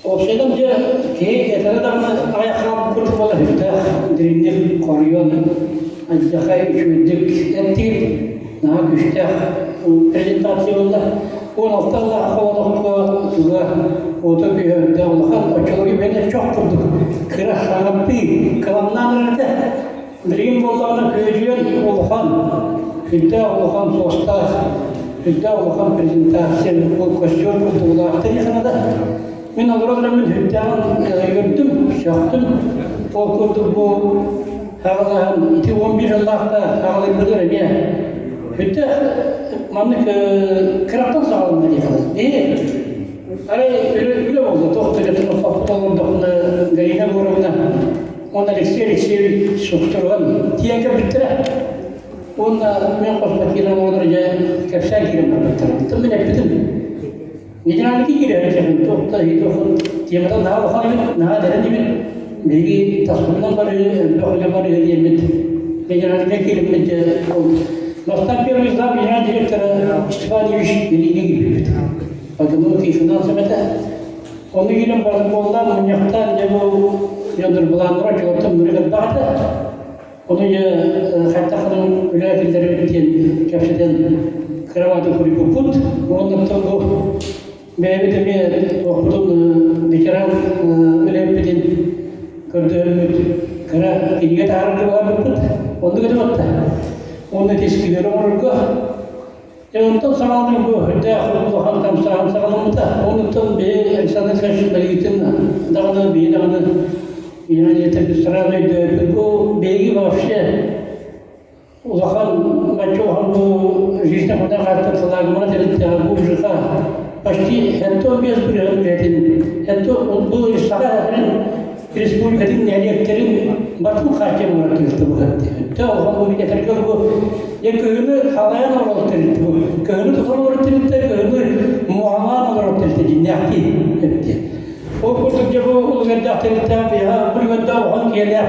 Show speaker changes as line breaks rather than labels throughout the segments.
Уопсайынан дьэ киһи этэрэ даҕаны аҕыйах хаалбыт курдук буолар сүрдээх дириҥник хоруйан алдьархай үчүгэйдик эттигит наһаа күүстээх презентация буолла. 16 сыллаах холоноххо туга уота күүһэ үрдээх улахан оччолорго бэйэтэ чох курдук кыра хаҥаттыы кыламнаан эрэр этэ. Билигин буоллаҕына күөдьүйэн улахан, сүрдээх улахан суостаах, сүрдээх улахан презентация, ол костер курдук улаатта диэххэ да. Мин олорон эрэммин сүрдээҕин үөрдүм, сөхтүм. Ол курдук бу хаҕылаһан ити 11 сыллаахта хаҕылыйбытыгар эмиэ сүрдээх маннык кыраттан саҕаланна диэххэ дылы. Арай үлэ буолла, туох да үлэтин олордохпуна Галина Егоровна Уонна Алексей Алексеевич суптуруган тиийэн кэлбиттэрэ. Уонна мен хоспо киирэн олорор дьэ кэпсээн киирэн барбыттара. Оттон мин эппитим, генеральники киирэр этим, туох да темата наһаа улахан эбит, наһаа дэрэн эбит. Биһиги таспытынан барыы, элбэх үлэ барыы диэммит. Генеральника киириммит дьэ ол бастаан первый зам генеральный директора Степан Ильич Ильине киирбиппит. Экономика и финансам этэ. Ону киирэн баран буолла, мунньахтаан дьэ бу дьоннор былааннара оччолортон мүрү элбэх этэ. Ону дьэ хайдах гынан үлэ киллэрэбит диэн кэпсэтэн кровати суруйбуппут. Уонна бу бэйэбит эмиэ туохпутун ветеран үлэбитин көрдөһөммүт кыра кинигэ таһаарарга баҕарбыппыт. Оннук этэ батта. Уонна тискилэри оҥорорго Онтон саҕаланан бу үрдээх улахан хамсааһын саҕаламмыта. Онуттан биһи Александр Александрович бэлиитин даҕаны, биһи даҕаны Геннадий сразу өйдөөбүт. Бу биһиги вообще улахан бачча улахан бу жизнь ханна хааттар флагмана тэрилтэҕэ бу ЖК почти 75 бырыһын үлэтин это бу Саха сирин республикатын нэһилиэктэрин батын хааччах оҥорор тэрилтэ бу Өттө улахан бу этэргэ бу дьэ кыһыны халайан олорор тэрилтэ бу кыһыны тутан олорор тэрилтэ кыһыны муоһалаан олорор тэрилтэ дьиннээхтии эбит Ол курдук дьэ бу улугэрдээх тэрилтэ биһа улугэрдээх улахан киэлээх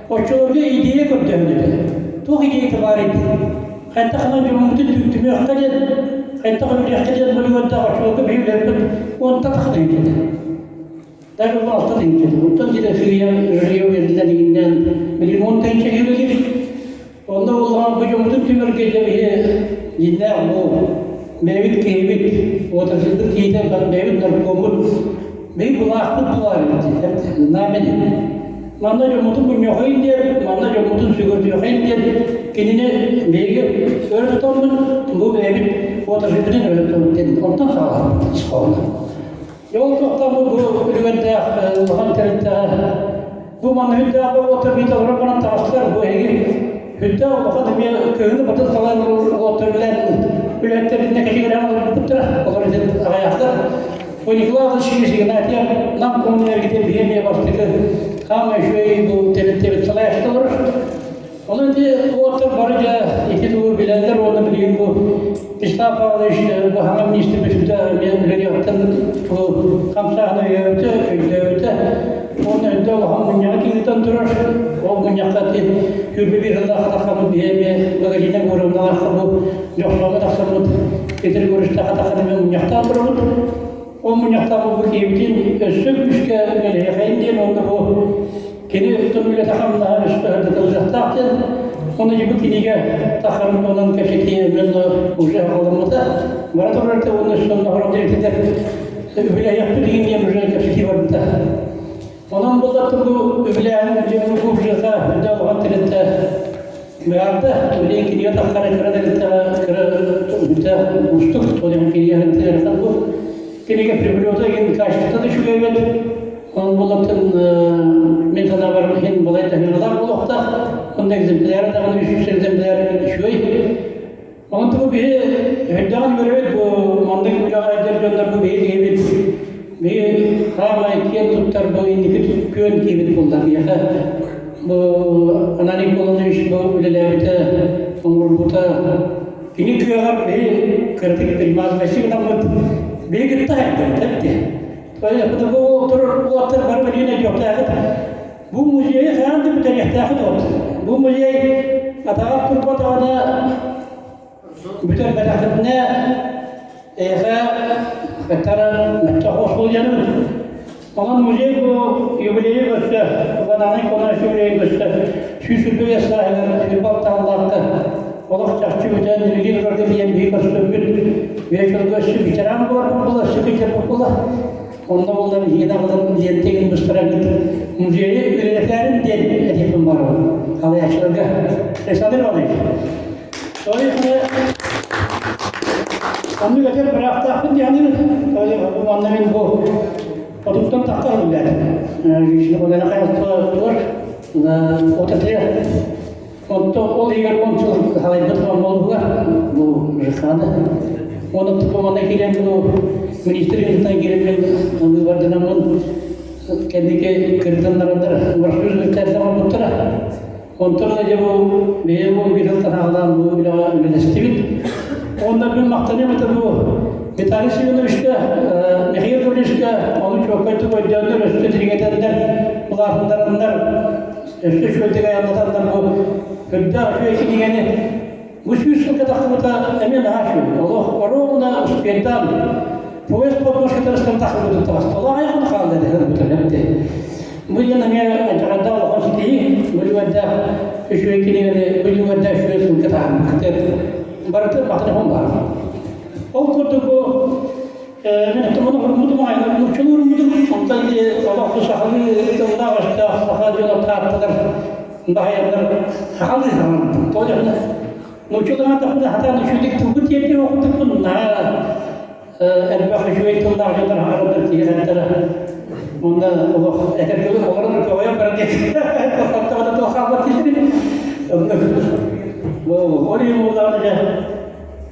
оччолорго идея көрдөһөн этэ туох идеята баар эбит хайдах гынан дьоммутун түмүөххэ диэн хайдах үлүөххэ диэн улугэрдээх оччолорго биһи үлэрбит уонтан тахса этэ Даже ол алта тыһыынча. Оттон дьиэ сыыйа жилье бериллэн иҥиннээн билигин 10 тыһыынча киһи Онно улахан бу дьоммутун түмэргэ дьэ биһи дьиннээх бу бэйэбит киһибит, отрасльбыт киһитэ бэйэбит наркоммут, биһи былаахпыт булаар эбит намени. Манна дьоммутун мунньуохайын диэн, манна дьоммутун сүгүрдүөхайын диэн кинини биһиги өрө тутаммыт, бу бэйэбит отрасльбытын өрө тутаммыт диэн онтон саҕалаабыт ис хоһооно. Ол тохтообут бу үлүгэрдээх улахан тэрилтэҕэ бу манна үрдээх уоттар биир олорон баран таҕыстылар бу эһиги үрдээх улахан эмиэ кыһыны батын салайан уоттар үлээн үлэһиттэринэ кэчигирээн олорбуттара олор итин аҕыйахтар бу Николай Васильевич Игнатьев Нам коммунэргитин биһи эмиэ бастакы хаамай үчүгэй бу тэрилтэбит салайааччыта олорор Онон ити уоттар бары дьэ ити тугу билэллэр уонна билигин бу Вячеслав Павлович бу хаҥа министр бүтүбүтэ эмиэ үлэлиэҕиттэн бу хамсааһыны өйөөбүтэ, өйдөөбүтэ уонна өйдөө улахан мунньаҕы кииритэн турар. Ол мунньахха ити сүүрбэ биир сыллаах тахсаммыт биһи эмиэ Галина Егоровналаахха бу Дьохсоҥҥо тахсаммыт Петр Егоровичтаахха тахсан эмиэ мунньахтаан турабыт. Ол мунньахтаабыт бу киһибитин өссө күүскэ үлэлэһиэхэйин диэн уонна бу Кини тыл үлэтэ хамнаһа өссө сырдатыллыахтаах диэн ону бу кинигэ тахарын туһунан кэпсэтии мен уже халаммыта. Бара турар уонна өссө онно диэтилэр үбүлэһиэхпит игин диэн уже кэпсэтии барбыта. Онон буллаттым бу үбүлээһин дьиэ бу бюджета үрдэ улахан тэрилтэ быһаарда. Билигин кинигэ таххара кыра тэрилтэҕэ кыра үрдэ уустук ол кинигэ бу кинигэ приобрета игин качествота да үчүгэй эбит. Ол булатын мин санаабар иһин балай таһыыралаах буолуохтаах. Онно экземпляр даҕаны үс экземпляр үчүгэй. Онон бу биһи өйдөөн үөрэбит бу маннык үлэҕэ эдэр дьоннор бу биһи киһибит биһи хаамай киэн туттар бу инники күөн киһибит буолла биһиэхэ бу Ананий Николаевич бу үлэлээбитэ оҥорбута кини кыаҕар биһи кыратык примазанности гынаммыт биһи кытта хайдыбыт эбит Уолаттар бары билигин өйдүөхтээххит. Бу музейы хаһан да бүтэриэхтээххит уот. Бу музей атаҕар турбатаҕына бүтэрбэтэххитинэ эйиэхэ кыттара мөттөх оскуолуйанын. Онон музей бу юбилейы көрсө, Иван Николаевич юбилейын көрсө 125 сааһыгар Ирбал Тааллаахха олох чахчы бүтэн билигин турарга тиийэн биһи көрсөммүт вечерга өссө ветеран буолар була, өссө кыдьар була. Онно буолла биһигини аҕалан лиэнтэгин быстарагыт музейы үлэлэтээрин диэн этиэхпин баҕарабын халайааччыларга. Александр Иванович, Оннук этэр быраактаахпын диэхинин, манна мин бу отуттан тахса үлэлээтим. Женщина отатря. Онто ол иһигэр 10 сыл халайбыт болуга бу ЖХ-ны. Оны тупомана киирэн бу министр кытта киирэн быыбарданаммын кэнники кырдыннарандар профсоюз оҥорбуттара. Онтон ыла дьэ бу бэйэм бу биир сылтан аҕалаан бу үлэҕэ үлэлэстибит. Уонна мин махтаныам этэ бу Виталий Семеновичка, Михаил Гавриловичка ону чуолкайдык өйдөөннөр, өссө дириҥэтэннэр, улаатыннараннар, өссө үчүгэйдик айаннатаннар бу үрдээх үчүгэй кинигэни бу 100 сылга тахсыбыта эмиэ наһаа үчүгэй. Олох оруобуна успейдаан поезд подножкатарыстан тахсыбытын таҕыста. Олох айахын хаалла этэ ылбыта Бу диэн эмиэ дьаҕардаах улахан ситиһии, бу үлүгэрдээх үчүгэй кинигэни, бу үлүгэрдээх үчүгэй сылга таһаарбыккытыгар барыта махтанабын баар. Ол курдук бу мен оттомону урмутум аҕайна нууччалыы урмутум, онтон олох сахалыы тыллаах өстөөх саха дьоно таатталар баһайаннар сахалыы саҥарбытым. Тоҕо диэххинэ нууччалыы тахпына хатаан үчүгэйдик тылбын тиэрдиэ оҕутуппун наһаа элбэх үчүгэй тыллаах дьоннор аһараллар киһилэрдэрэ уонна олох этэргэ олорон көҕүйэн баран диэттаҕына туох хаалбат киһи ол иһин буоллаҕына дьэ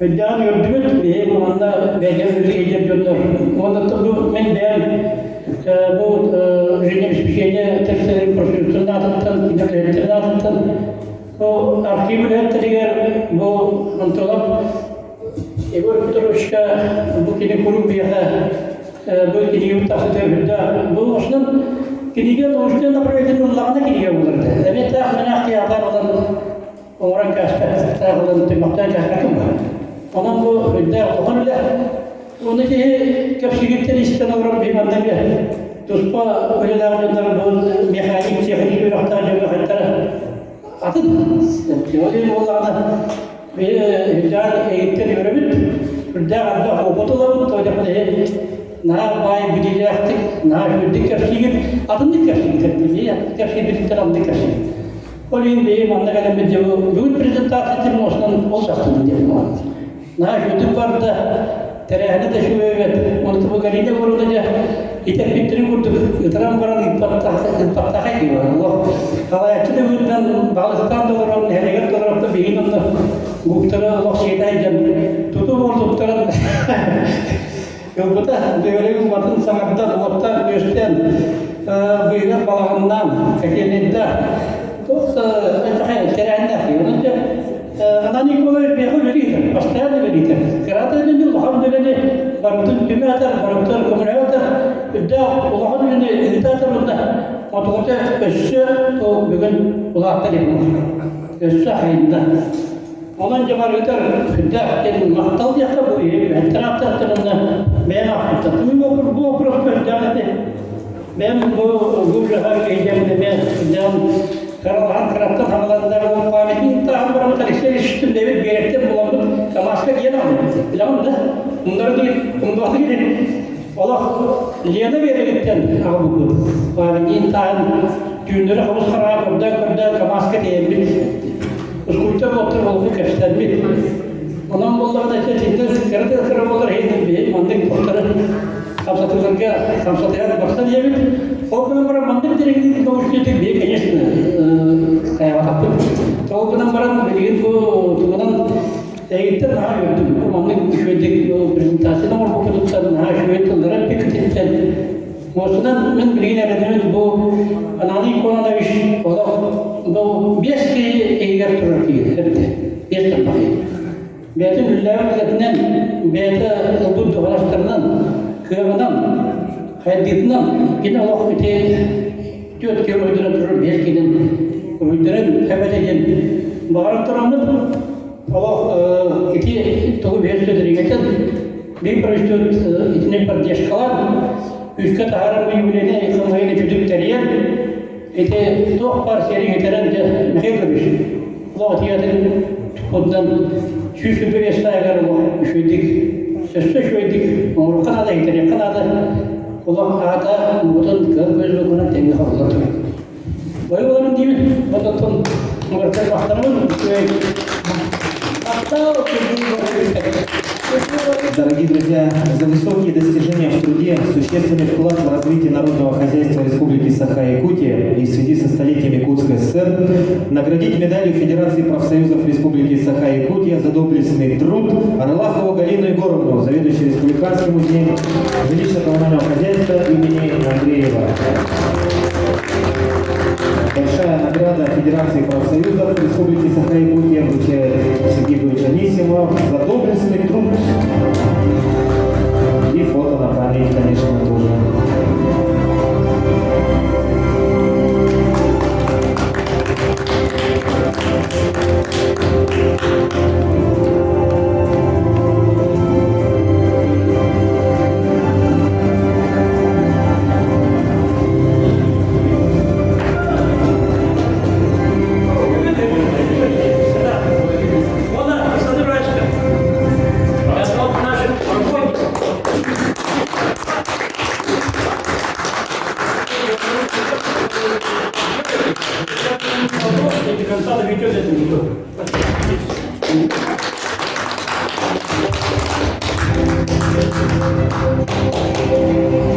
үрдээн үөрдүбүт биһи манна бэйэм үлэлиир дьоннор уонна бу мен бэйэм бу жизнеобеспечение тэрилтэлэрин профсоюзтарын аатыттан үлэһиттэрин аатыттан бу архив үлэһиттэригэр бу Антонов Егор Петровичка бу кини куруук биһиэхэ бу кинигэбит тахсыта үрдээх. Бу основном кинигэ научнай направление ыллаҕына кинигэ буолар этэ. Эмиэ таах мэнээх театр ылан оҥорон кээспэт, таах ылан түмэхтээн кээспэккин баар. Онон бу үрдээх улахан үлэ. Уонна киһи кэпсиигиттэн истэн олорон биһи манна эмиэ туспа үлэлээх дьоннор бу механик, техник үөрэхтээх дьон механиктара атын теория буоллаҕына Үрдээх эйиттэн үөрэбит, үрдээх ардах опыт ылабыт, тоҕо иһин наһаа баай билиилээхтик, наһаа үчүгэйдик кэпсиигит, атыннык кэпсиигит, билии кэпсиирбититтэн атыннык кэпсиигит. Ол иһин бэйэм манна кэлэммит дьэ бүгүн презентация муостанан ол састым диэн Наһаа үчүгэйдик барда, тэрээһинэ да үчүгэй эбит. Ону бу Галина Егоровна дьэ итэппиттэрин курдук ытыран баран ыыппаттаахай дии олох халайааччы да быһыытынан балыктаан да олорон нэһилиэгэр да олорон биһигин онно гуптара олох сиэтэй дьон туту буолтуттаран ылбыта дөөлөйүн батын саҥардан уоттаан күөстээн быыһыгар балаҕаннаан кэтиэннэйдээх туох тэрээһиннээх онон дьэ Анан Николаевич биэхэ үлэлиир, постоянно үлэлиир. Кырата үлэни, улахан үлэни барытын түмэ атар, барытын көмөлөһө атар, үрдээх улахан үлэни ыыта атар уонна отугата өссө бүгүн улаатта диэн өссө хайында. Онон дьэ барытар үрдээх диэн махтал диэххэ бу үһэттэр ааттаахтарына бэйэм аахпыттар. Бу вопрос көрдөөх этэ. Бэйэм бу үлэҕэ киһидем эмиэ үрдээн Каралаһан кыраттан хааланнар ол памятник тааһын бараммыт Алексей Ильичтин бэйэбит биэрэктэн буламмыт КамАЗка тиийэн аҕалбыт. Билэҕин да? Умнары диир, умнубаты диир. Олох Лена биэрэгиттэн аҕалбыппыт. Памятник тааһын түүннэри хабыс хараҕа көрдөөн-көрдөөн КамАЗка тиийэммит. Скульптор уоттар олоҕу кэпсэтэммит. Онон буоллаҕына итинтэн кыра да кыра буолар иһин биһи маннык туохтары хамсатыыларга хамсатыгар барсан диэбит. Ол гынан баран маннык дириҥник научный биһи, конечно, хайаабатахпыт. Ол гынан баран билигин бу тугунан эйиттэн наһаа үөрдүм. Бу маннык үчүгэйдик презентацияны оҥорбуппутуттан наһаа үчүгэй тыллары эппиккититтэн Муосунан мин билигин эрэнэбин бу Ананий Кононович олох бу биэс киһи иһигэр турар киһи эбитэ. Биэс тарбах Бэйэтин үллээбит үлэтинэн, бэйэтэ ылбыт дуоһунастарынан, кыаҕынан, хайдыытынан кини олох ити түөрт киһи уруйдарын турар биэс киһинэн уруйдарын эбэтэ диэн баҕаран тураммыт олох ити тугу биэс сүдүрүгэтэн биир правительство итини поддержкалаан. Күүскэ таһаарар юбилейнай хамыыһыйаны үчүгдүк тэрийэн, ити туох баар сиэри кэтэрэн дьэ Михаил Ильич олох итиятын туппутунан 125 сааһыгар олох үчүгэйдик, өссө үчүгэйдик оҥоруохха наада, итэриэххэ наада. Олох аата муҥутун кыал көзүгүнэн тэҥҥэ холлон турар. Бойу диибин, ототтон муҥыртан махтанабын, үчүгэй. Махтал,
Дорогие друзья, за высокие достижения в труде, существенный вклад в развитие народного хозяйства Республики Саха-Якутия и в связи со столетием Якутской ССР наградить медалью Федерации профсоюзов Республики Саха-Якутия за доблестный труд Аралахову Галину Егоровну, заведующую Республиканским музеем жилищно-коммунального хозяйства имени Андреева. Большая награда Федерации профсоюзов Республики Саха-Якутия вручает Сергей Григорьевич Анисимов за доблестный труд. И фото на память, конечно, тоже.
До конца доведет это.